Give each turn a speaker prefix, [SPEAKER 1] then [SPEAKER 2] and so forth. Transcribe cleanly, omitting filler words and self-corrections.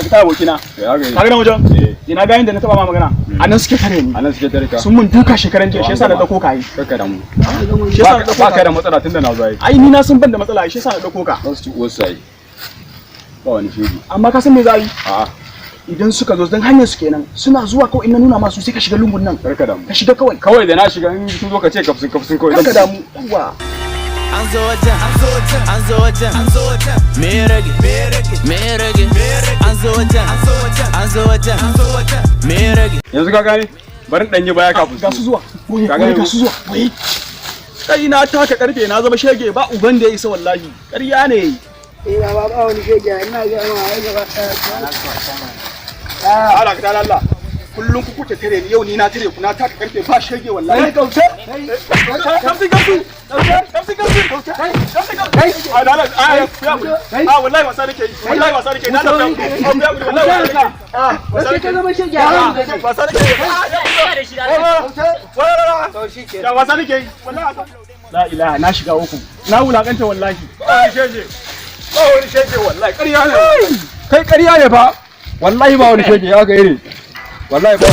[SPEAKER 1] Dakata, abokina.
[SPEAKER 2] Ya ga.
[SPEAKER 1] Ka ga nan wajen?
[SPEAKER 2] Eh.
[SPEAKER 1] Ina ga inda na taba ma magana. A nan suke tare ni.
[SPEAKER 2] Anan suke tare ka.
[SPEAKER 1] Sun mun duka shekaran jiya, shi yasa na dauko ka yi.
[SPEAKER 2] Kakka da mu.
[SPEAKER 1] Shi yasa na dauko
[SPEAKER 2] Ba ka
[SPEAKER 1] ka.
[SPEAKER 2] da matsala tunda na zo ai.
[SPEAKER 1] Ai ni na san ban da matsala, shi yasa na dauko ka.
[SPEAKER 2] Za su ci uwarsu ai. Ba wani shege.
[SPEAKER 1] Amma ka san me za a yi?
[SPEAKER 2] A'a.
[SPEAKER 1] Idan suka zo, dan hanyar su kenan. Suna zuwa kawai, in na nuna masu, sai ka shiga lungun nan.
[SPEAKER 2] Karka damu.
[SPEAKER 1] Ka shiga kawai.
[SPEAKER 2] Kawai da na shiga, in sun zo ka ce kafsin kafsin kawai.
[SPEAKER 1] Kar ka damu. Yawwa.
[SPEAKER 3] An zo wajen, an zo wajen, an zo wajen, an zo wajen. Me ya rage? Me ya rage? Me ya rage? An zo wajen, an zo wajen, an zo wajen, an zo wajen. Me ya rage?
[SPEAKER 2] Yanzu ka gane? Bari in ɗan yi baya kafin
[SPEAKER 1] Ga su zuwa. Boye,
[SPEAKER 2] Ka
[SPEAKER 1] boye,
[SPEAKER 2] gane
[SPEAKER 1] ga su zuwa. Boye. Kai, na taka karfe, na zama shege, ba uban da ya isa wallahi. Ƙarya ne.
[SPEAKER 4] Eh baba, ba wani shege, ina ga ma ai gaba ɗaya.
[SPEAKER 1] Allah ka Allah. Kullum ku kuke tare ni, yau ni na tare ku, na taka karfe, ba shege wallahi.
[SPEAKER 4] Kauce.
[SPEAKER 1] Kamsi kamsi. Kamsi kamsi. Kamsi kamsi. A dala a ya a wallahi wasa nake yi. Wallahi wasa nake yi. Na da ya wallahi wasa nake yi. Wasa
[SPEAKER 4] Sai
[SPEAKER 1] nake
[SPEAKER 4] ka
[SPEAKER 1] yi.
[SPEAKER 4] zama shege a
[SPEAKER 1] Wasa nake yi.
[SPEAKER 4] To shi ke.
[SPEAKER 1] Ya wasa nake yi. Wallahi. La ilaha, na shiga uku. Na wulakanta wallahi.
[SPEAKER 2] Ba wani shege. Ba wani shege wallahi. Ƙarya ne. Kai, ƙarya ne fa. Wallahi ba wani shege ya ga iri. Wallahi ba.